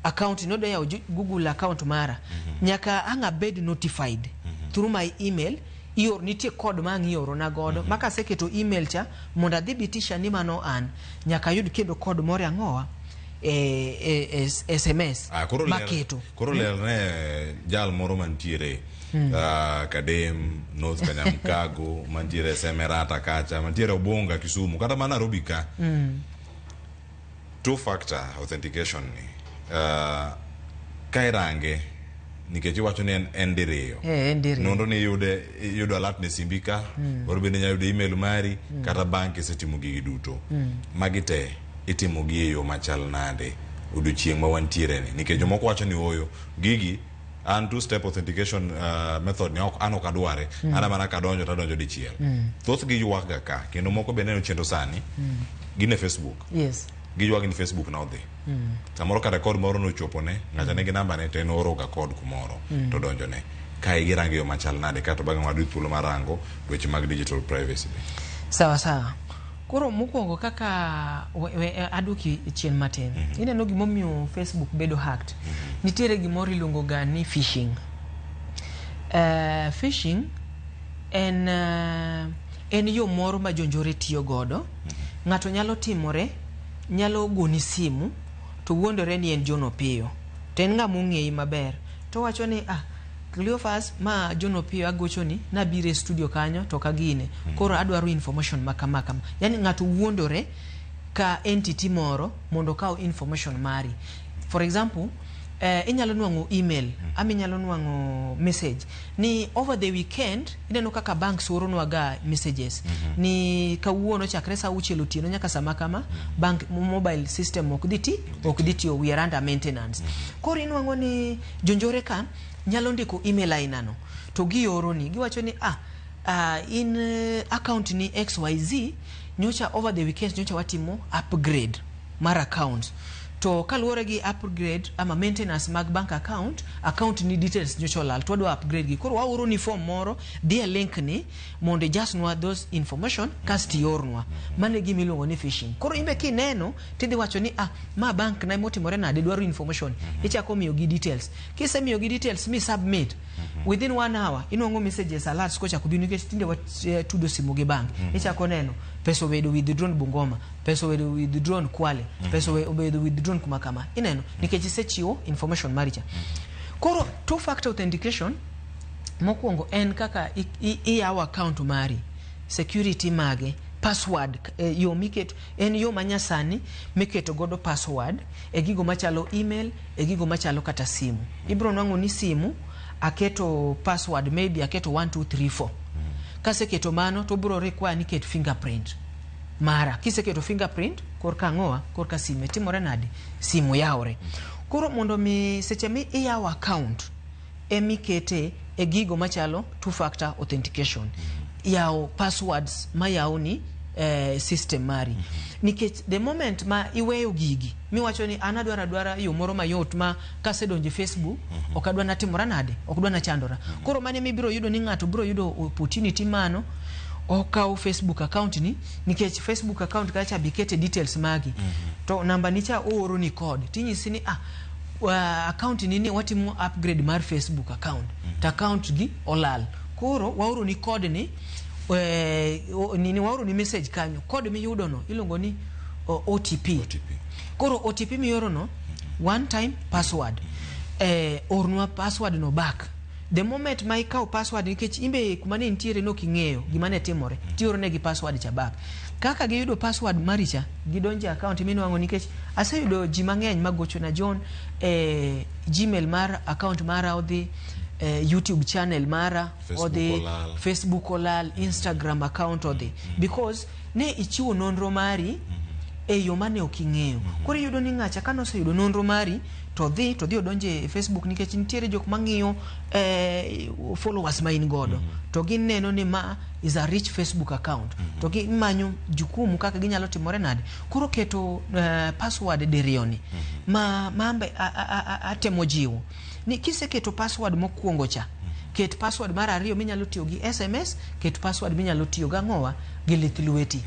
account ni, odwa yawo Google account mara, nyaka ang' abed notified through my email. Ior nitie code ma ang' iorona godo ma kaseketo email cha mondo adhibitisha ni mano an, nyaka ayud kendo code moro ang'owa e SMS. Ah, koro ler, maketo. Koro ler ne jal moro mantiere Kadem, North Kanyamkago, mantiere Semerata kacha, mantiere Obunga Kisumu, kata mana Nairobi ka. Two factor authentication ni ka irange nikech iwacho ni en diriyo. Eh, en diriyo. Nonro ni iyude iyudo alert ne simbi ka, moro bende inyalo yudo email mari, kata bank isetimo gigi duto. Magi te itimo gi e yo machal nade odiochieng' ma wantiere ni? Nikech jomoko wacho ni oyo gigi an two step authentication method ni ok an ok adware, an mana kadonjo tadonjo dichiel. Thothgi ywak ga ka kendo moko be neno chenro sani gin e Facebook, giywak ni Facebook na odhi samoro kata code moro nochopone ng'acha nigi namba ne to en ooro ga code kumoro to donjone kae. Girango yo machal nade kato bang'e wadhi thuolo mar rango weche mag digital privacy be. Sawa sawa. Koro mokwongo kaka aduoki chien matin, ineno gimomiyo Facebook bedo hacked. Nitiere gimoro iluongo ga ni phishing. Phishing en en yo moro ma jonjore tiyo godo. Ng'ato nyalo timore, nyalo goni simu to wuondore ni en John Opiyo, to en ng'ama ong'eyi maber, to wacho ni, "Ah, Cleophas, ma John Opiyo agochoni, nabiro e studio kanyo to kagine, koro adwaro information ma kama kama." Yani ng'ato wuondore ka entity moro mondo okaw information mari. For example, inyalo nwang'o email ama inyalo nwang'o message ni over the weekend, ineno kaka banks oronwa ga messages ni kawuono chakre saa 6 otieno nyaka sama kama bank mobile system ok dhi ti, ok dhi tiyo, we are under maintenance. Koro inwang'o ni jonjore ka nyalo ndiko email ainano to gioroni, giwacho ni, "Ah, in account ni XYZ, nyocha over the weekend nyocha watimo upgrade mar account, to kaluwore gi upgrade ama maintenance mag bank account, account ni details nyocha olal, to wadwa upgrade gi, koro waoro ni form moro, dhi e link ni mondo ijasnwa those information kasto iornwa." Mano e gima iluongo ni phishing. Koro imbe kineno tidhi wacho ni, "Ah, ma bank na motimore nade, dwaro information." Ichako miyogi details. Kisemiyogi details mi submit, within one hour inwang'o messages, alerts kochako biro, nikech tinde watudo simu gi bank. Ichako neno pesa obedo withdrawn Bungoma, pesa obedo withdrawn Kwale, pesa obedo withdrawn kuma kama. Ineno nikech isechiwo information mari cha. Koro two factor authentication mokwongo en kaka iyawo account mari, security mage, password, yo miketo en yo manyasani miketo godo password e gigo machalo email, e gigo machalo kata simu. Ibiro nwang'o ni simu aketo password, maybe aketo 1 2 3 4. Kaseketo mano to biro require ni ket fingerprint mara. Kiseketo fingerprint, korka ang'owa, korka simu timore nade? Simu yawre. Koro mondo mi seche mi iyawo account emikete e gigo machalo two factor authentication, yawo passwords mayawoni system mari, nikech the moment ma iweyo gigi miwacho ni an adwaro adwara yo moro mayot ma kasedonjo e Facebook ok adwa natimora nade, ok adwa nachandora. Koro mano emibiro yudo ni ng'ato biro yudo opportunity mano okawo Facebook account ni, nikech Facebook account kacha bikete details magi to namba ni cha ooro ni code tinyisi ni, "Ah, account ni ni watimo upgrade mar Facebook account to account gi olal, koro waoro ni code ni, nini, waoro ni message kanyo." Code miyudo no iluongo ni OTP. OTP. Koro OTP mioro no, one time password, ornwa password no back. The moment ma ikawo password, nikech imbe kuma ne nitiere nok ing'eyo gima ne timore, tioro negi password cha back. Kaka giyudo password mari cha, gidonjo e account minwang'o, nikech aseyudo ji mang'eny magochona, "John, Gmail mar account mara odhi, YouTube channel mara Facebook odhi, olal." Facebook olal, Instagram account odhi," because ne ichiwo nonro mari e yo mane ok ing'eyo. Koro iyudo ni ng'acha ka noseyudo nonro mari to dhi odonjo e Facebook, nikech nitiere jok mang'iyo followers ma in godo to gineno ni ma is a rich Facebook account to gimanyo jukumu kaka ginyalo timore nade. Koro keto password diriyo ni ma mambe atemo jiwo ni kiseketo password mokwongo cha, ket password mar ariyo minyalo tiyo gi SMS, ket password minyalo tiyo gang'owa gi lith lweti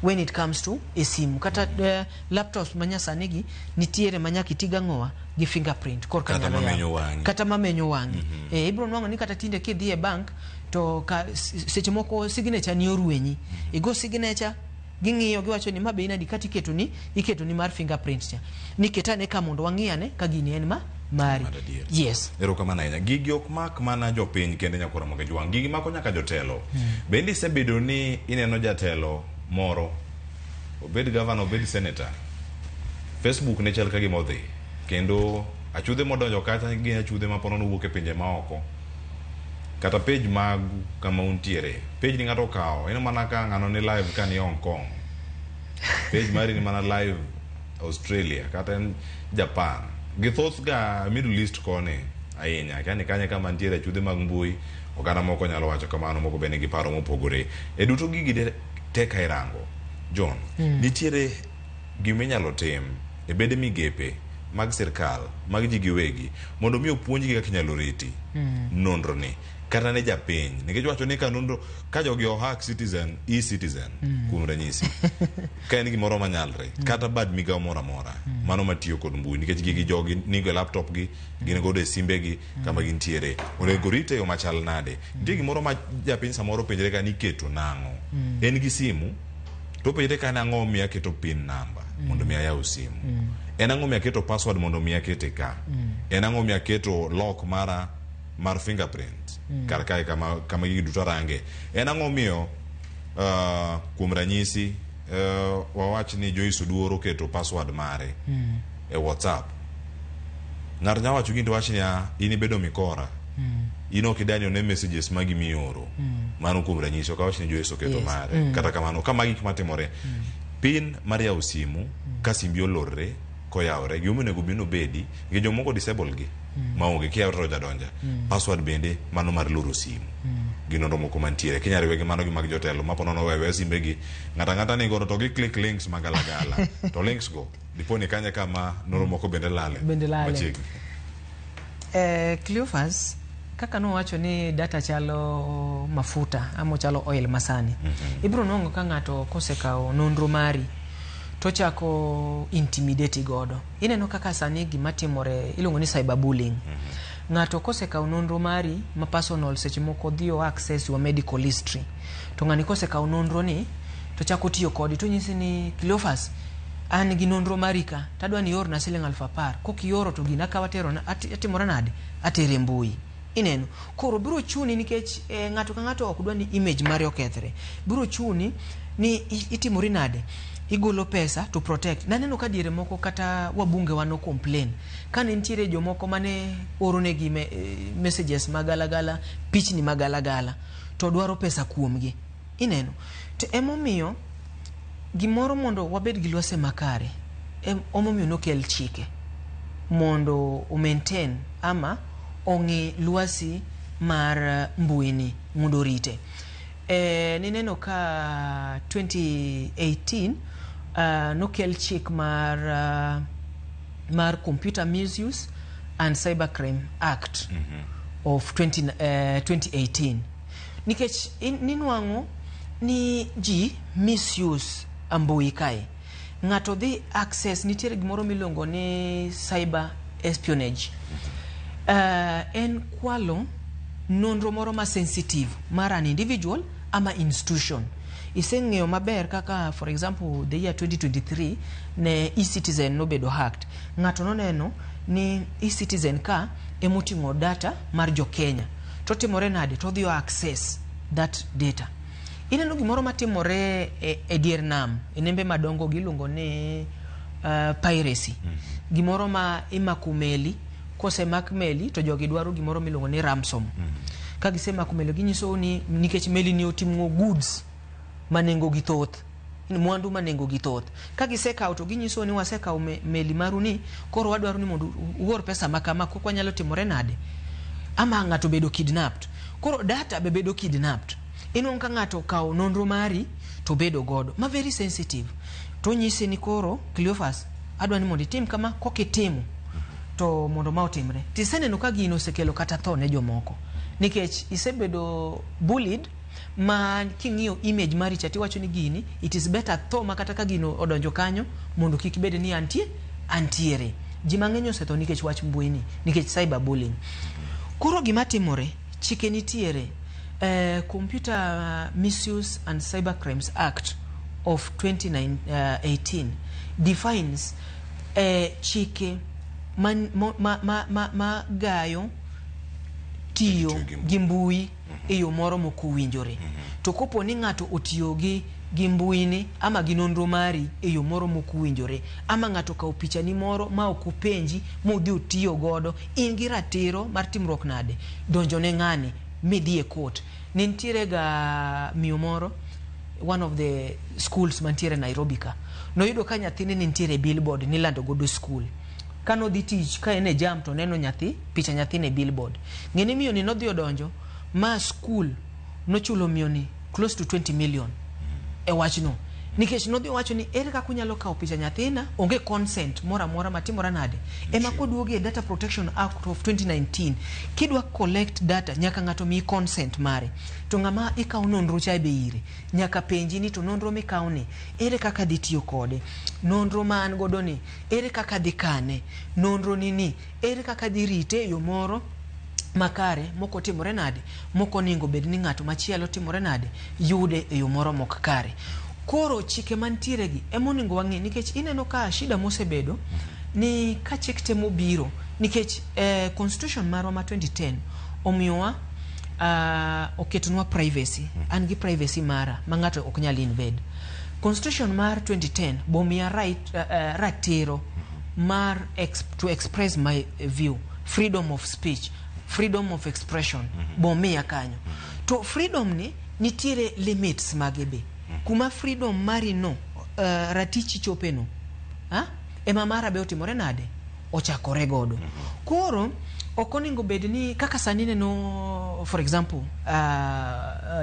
when it comes to e simu kata laptops manyasani gi nitiere ma nyaka iti gang'owa gi fingerprint korka Kata nyalo mamenyo yawo. Wang'i. Kata mamenyo wang'i. Ibiro nwang'o ni kata tinde kidhi e bank to ka seche moko signature ni orwenyi, igo signature, ging'iyo, giwacho ni ma be in adi, kata iketo ni mar fingerprint cha ni ketane ka mondo wang'i ane ka gini en ma mari. Mar adier. Yes. Erokamano ahinya. Gigi ok mak mana jopiny kende, nyakora Mogejwang', gigi mako nyaka jotelo. Bende isebedo ni ineno jatelo moro, obed gavana, obed senator, Facebook ne chal ka gima odhi, kendo achudhe modonjo kacha gin achudhe ma ponono wuok e pinje maoko, kata page magu kama untiere, page ni ng'ato okawo ineno mana ka ng'ano ni live ka ni Hong Kong, page mari ni mana live Australia kata en Japan, gi thoth ga Middle East koni ahinya. Kani kanye kama nitiere achudhe mag mbui, oganda moko nyalo wacho kamano, moko be nigi paro mopogore e duto. Gigi te ka irango, John, nitiere giminyalo tim e bede migepe mag sirkal mag ji giwegi mondo mi opuonjgi kaka inyalo riti nonro ni. Kata ne japiny, nikech wacho ni ka nonro ka jogi ohack citizen, e-citizen kuom ranyisi, ka en gimoro manyalre, kata bad migawo moro amora mano matiyo kod mbui, nikech gigi jogi nigo e laptop gi, gin godo e simbegi kama gintiere, onego rite e yo machal nade? Nitie gimoro ma japiny samoro penjre ka ni iketo nang'o. En gi simu to openjre ka nang'o miyo aketo PIN number mondo mi ayaw simu, en ang'o miyo aketo password mondo mi akete ka, en ang'o miyo aketo lock mara mar fingerprint kar kae kama gigi duto range, en ang'o miyo kuom ranyisi wawach ni Joyce Oduor oketo password mare e WhatsApp, ng'ato nyalo wacho gini to wach niya, in ibedo mikora, in ok idani one messages magi mioro. Mano kuom ranyisi, ok awach ni Joyce oketo mare. Kata kamano, ka magi gik matimore, PIN mar yawo simu ka simbi olorre koyawre, gima onego bed ni obedi nikech jomoko disable gi maonge kiyawo to donja password bende mano mar loro simu gi nonro moko mantiere kinyalo riwe gi mano gi mag jotelo ma ponono wewe simbegi ng'ato ang'ata ni godo to gi click links magalagala to links go dipo ni kanye kama nonro moko bende lale. Bende lale. Machiegni. Cleophas, kaka nowacho ni data chalo mafuta ama ochalo oil masani, ibiro nwang'o ka ng'ato kosekawo nonro mari tochako intimidate godo. Ineno kaka sani gima timore iluongo ni cyberbullying. Ng'ato kosekawo nonro mari ma personal, seche moko odhi o access your medical history, to ng'ani kosekawo nonro ni to chako tiyo kodi to nyisi ni, "Cleophas, an gi nonro mari ka tadwa ni iorna siling 10,000. Kok ioro to gina akawa atero atimora nade, atere e mbui." Ineno koro biro chuni nikech ng'ato ka ng'ato ok dwa ni image mare okethre. Biro chuni ni itimori nade, igolo pesa to protect. Naneno ka diere moko kata wabunge wa no complain kane nitiere jomoko mane oronegi messages magalagala, pichni magalagala to dwaro pesa kuomgi. Ineno to emomiyo gimoro mondo wabed gi lwase makare, emomiyo nokel chike mondo o maintain ama ong'i lwasi mar mbui ni mondo orite. Nineno ka 2018 nokel chik mar Computer Misuse and Cybercrime Act of 2018 nikech ninwang'o ni ji misuse mbui kae. Ng'ato dhi access, nitiere gimoro miluongo ni cyber espionage. En kwalo nonro moro ma sensitive mar an individual ama institution. Iseng'eyo maber kaka, for example, the year 2023 ne eCitizen nobedo hacked. Ng'ato noneno ni eCitizen ka emoting'o data mar jo Kenya, to timore nade to odhi o access that data. Ineno gimoro matimore e dier nam, e nembe madongo giluongo ni piracy. Gimoro ma imako meli, kosemak meli to jogi dwaro gimoro miluongo ni ransom. Ka gisemako meli, ginyiso ni nikech meli ni oting'o goods ma nengo gi thoth, mwandu ma nengo gi thoth, ka gisekawo to ginyiso ni wasekawo meli maru ni, koro wadwaro ni mondo uor pesa ma kama kok wanyalo timore nade. Ama ng'ato bedo kidnapped, koro data be bedo kidnapped. Inwang'o ka ng'ato okawo nonro mari to bedo godo ma very sensitive, to nyisi ni koro Cleophas, adwa ni mondo itim kama, kok itimo to mondo ma otimre. Tiseneno ka gino osekelo kata tho ne jomoko nikech isebedo bullied ma king'iyo image mari cha tiwacho ni gini, it is better tho ma kata ka gino odonjo kanyo mondo kik bed ni antiere. Ji mang'eny osetho nikech wach mbui ni, nikech cyber bullying. Koro gima timore, chike nitiere. Computer Misuse and Cyber Crimes Act of 2018 defines chike ma gayo tiyo Tiyo gi mbui. Gi mbui e yo moro mokowinjore. To kopo ni ng'ato otiyo gi mbui ni ama gi nonro mari e yo moro mokowinjore, ama ng'ato okawo pichani moro ma ok openji modhi otiyo godo, in gi ratiro mar timruok nade, donjo ne ng'ani midhi e court. Ne nitiere ga miyo moro, one of the schools mantiere Nairobi ka, noyudo ka nyathine ne nitiere e billboard nilando godo school. Kanodhi tich ka en e jam to neno nyathi, picha nyathine e billboard. Ng'eni miyo ni nodhi odonjo ma school nochulo miyo ni close to 20 million e wachno. Nikech nodhi owacho ni ere kaka unyalo kawo picha nyathina, onge consent moro amora matimora nade. Ema koduogi e Data Protection Act of 2019, kidwa collect data nyaka ng'ato miyi consent mare. To ng'ama ikawo nonro cha be ire, nyaka penji ni to nonro mikawo ni, ere kaka adhi tiyo kode? Nonro ma an godo ni, ere kaka adhi kane? Nonro ni ni, ere kaka adhi rite e yo moro makare mokotimore nade, mokoningo bed ni ng'ato machielo timore nade, yude e yo moro mok kare. Koro chike mantiere gi ema onego wang'i, nikech ineno ka shida mosebedo ni ka chik temo biro, nikech constitution marwa ma 2010 omiyowa oketonwa privacy. An gi privacy mara ma ng'ato ok nyal invade. Constitution mar 2010 bomiya right, ratiro mar to express my view, freedom of speech, freedom of expression, bomiya kanyo. To freedom ni nitiere limits mage be. Kuma freedom mari no, ratichi chope no, ha? Ema mara be otimore nade? Ochakore godo. Koro ok onego bed ni kaka sani neno, for example,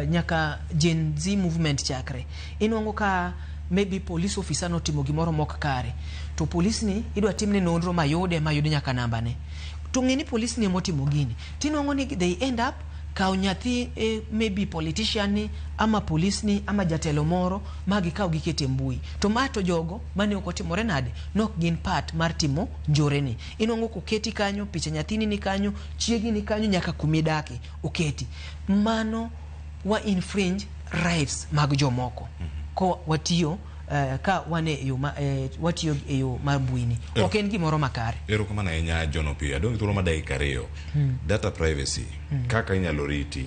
nyaka Gen Z movement chakre, inuang'o ka maybe police officer notimo gimoro mok kare, to police ni idwa timne nonro mayude mayud nyaka nambane, to ng'e ni police ni emotimo gini, tinuang'o ni they end up kawo nyathi, maybe politician ni ama police ni ama jatelo moro ma gikaw gikete mbui, to ma to jogo mane ok otimore nade, nok gin part mar timo njore ni. Inuang'o koketi kanyo, picha nyathini ni kanyo, chiegi ni kanyo, nyaka kumidake oketi. Mano wa infringe rights mag jomoko ko watiyo ka wan e yo ma, watiyo e yo mar mbui ni, ok en gimoro makare. Erokamano ahinya, John Opiyo. Adong' gi thuolo mar dakika 2. Data privacy, kaka inyalo riti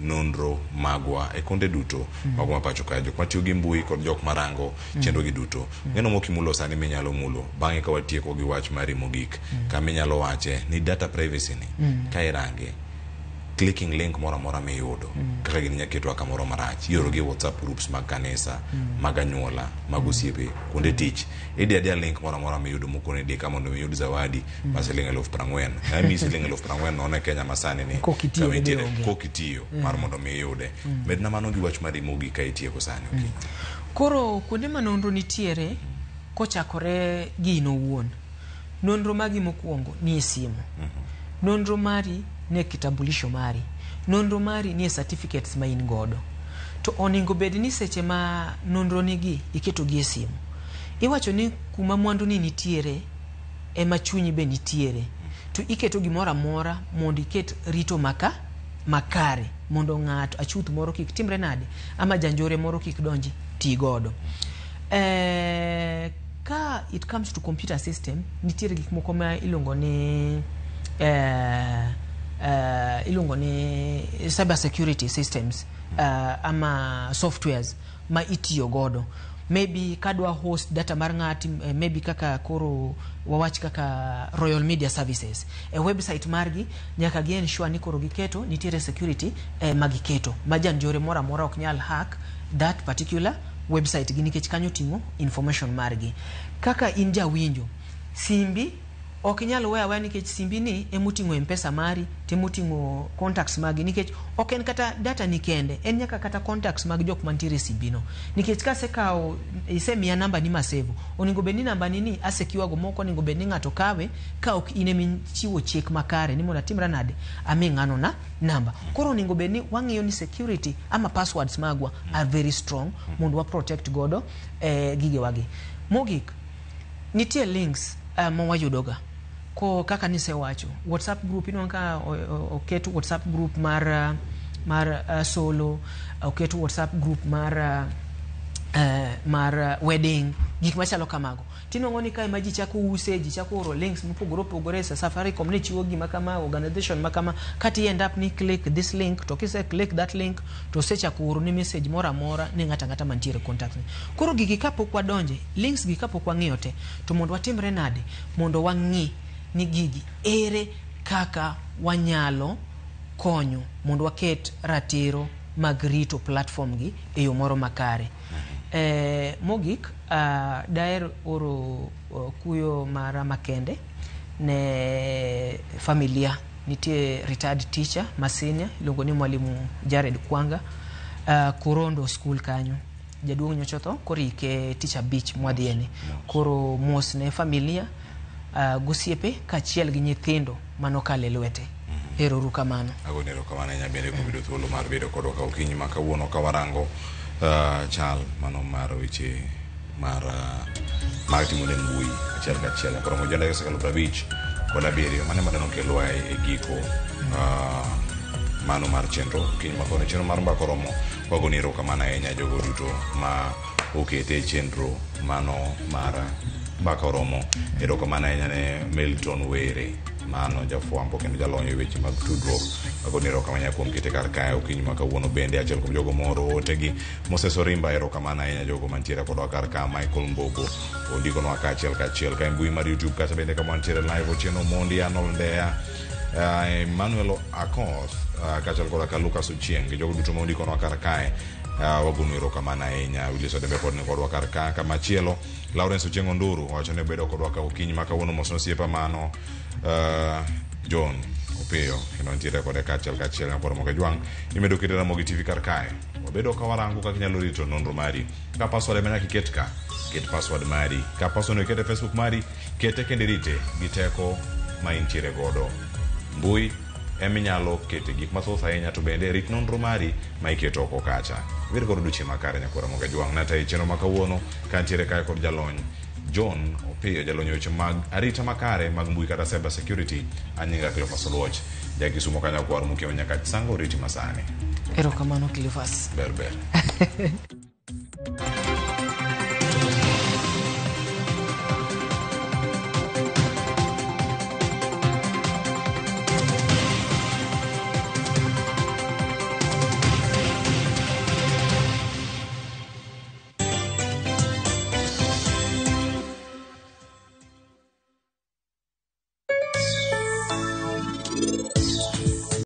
nonro magwa e konde duto magwa ma pacho ka, jok matiyo gi mbui kod jok marango chenro gi duto. Ng'eno mokimulo sani minyalo mulo bang'e ka watieko gi wach mari mogik, kama inyalo wache ni data privacy ni ka irange, clicking link moro amora miyudo kaka gini nyalo ketwa kamoro marach, ioro gi e WhatsApp groups mag kanisa, mag anyuola, mag osiepe, kuonde tich, idi adiya link moro amora miyudo mokoni di ka mondo iyud zawadi mar siling 40,000. Ng'ama miyi siling 40,000 nono e Kenya masani ni Kok itiyo kama be intiere, onge. Kok itiyo mar mondo mi iyude. Medna mano gi wach mari mogik ka itieko sani okinyi. Koro kuonde ma nonro nitiere, kochakore gi in owuon, nonro magi mokwongo ni e simu, nonro mari ni e kitambulisho mari, nonro mari ni e certificates ma in godo. To onego bed ni seche ma nonro nigi iketo gi e simu, iwacho ni kuma mwandu ni nitiere ema chunyi be nitiere, to iketo gimoro amora mondo iket rito maka makare mondo ng'ato achuth moro kik timre nade, ama janjore moro kik donji ti godo. Ka it comes to computer system, nitiere gik moko ma iluongo ni cyber security systems ama softwares ma itiyo godo. Maybe kadwa host data mar ng'ati, maybe kaka koro wawach kaka Royal Media Services, e website margi nyaka gi ensure ni koro giketo nitiere security ma giketo ma janjore moro amora ok nyal hack that particular website gi, nikech kanyo ting'o information margi. Kaka in jawinjo, simbi ok inyal weyo aweya, nikech simbi ni emoting'o Mpesa mari, temoting'o contacts magi, nikech ok en kata data ni kende, en nyaka kata contacts mag jok mantiere e simbi no. Nikech kasekawo, isemiya namba ni masevo, onego bed ni namba ni ni asekiwago moko, onego bed ni ng'ato kawe ka ok in emichiwo chik makare ni mondo atimra nade, ami ng'ano na namba. Koro onego bed ni wang'iyo ni security ama passwords magwa are very strong mondo wa protect godo gigewagi. Mogik, nitie links ma wayudoga ko kaka nisewacho WhatsApp group. Inwang'o ka oket WhatsApp group mar solo, oket WhatsApp group mar wedding, gik machalo kamago. Tinwang'o ni kae ma ji chako use, ji chako oro links mopogore opogore. Sa Safaricom ne chiwo gima kama, organization ma kama, kata i end up ni click this link, to kise click that link to osechako oro ni message moro amora ne ng'ato ang'ata mantiere contact ni. Koro gigi kapok wadonje links gi, kapok wang'iyo te, to mondo watimre nade mondo wang'i ni gigi ere kaka wanyalo konyo mondo waket ratiro mag rito platform gi e yo moro makare. Mogik, daher oro kuyo mara makende ne familia. Nitie retired teacher ma senior iluongo ni Mwalimu Jared Kwanga, Korondo School kanyo. Jaduong' nyocha otho, koro ike tich abich mwadhieni. Koro mos ne familia, gosiepe kaachiel gi nyithindo manokalo e lwete. Ero uru kamano. Agoni erokamano ahinya bende kuom yudo thuolo mar bedo kodwa ka okinyi ma kawuono ka warango chal mano mar weche mar mar timo ne mbui achiel kachiel. Koromo jenda osekalo 57 mano ema dano kelwa e giko mano mar chenro okinyi ma kawuono. Chenro mar mbaka oromo. Wagoni erokamano ahinya jogo duto ma okete e chenro mano mar mbaka oromo. Erokamano ahinya ne Milton Were, mano jafwambo kendo jalony e weche mag tudruok. Agoni erokamano ahinya kuom kete kar kae okinyi ma kawuono. Bende achiel kuom jogo moro otegi Moses Orimba, erokamano ahinya jogo mantiere kodwa kar ka. Michael Mbogo ondikonwa kaachiel kachiel ka e mbui mar YouTube kacha bende kama wantiere live. Otieno Mondi, Arnold Ndeya, Emmanuel Akoth, kaachiel koda ka Lucas Ochieng' gi jogo duto ma ondikonwa kar kae, wagonu erokamano ahinya. Willis Odembe pod ni kodwa kar ka. Kamachielo Lawrence Ochieng' Onduru owacho ni bedo kodwa ka okinyi ma kawuono. Mos osiepa mano John Opiyo kendo nitiere kode kaachiel kachiel. Nyakwar Ramogi Jwang' imedo kete Ramogi TV kar kae. Wabedo ka warango kaka inyalo rito nonro mari. Ka password ema nyaka iket ka, ket password mari. Ka password no iket e Facebook mari, kete kendo irite gi teko ma intiere godo. Mbui eminyalo kete gik mathoth ahinya, to bende rit nonro mari ma iketo oko kacha. Ibed kod odiochieng' makare nyakwar Ramogi Jwang'. Natayi chenro ma kawuono kantiere kae kod jalony John Opiyo, jalony e weche mag arita makare mag mbui kata cyber security. An nyinga Cleophas Oluoch, ja Kisumo ka nyakwar Mukio Nyakach Sango, oriti masani. Erokamano Cleophas. Ber ber.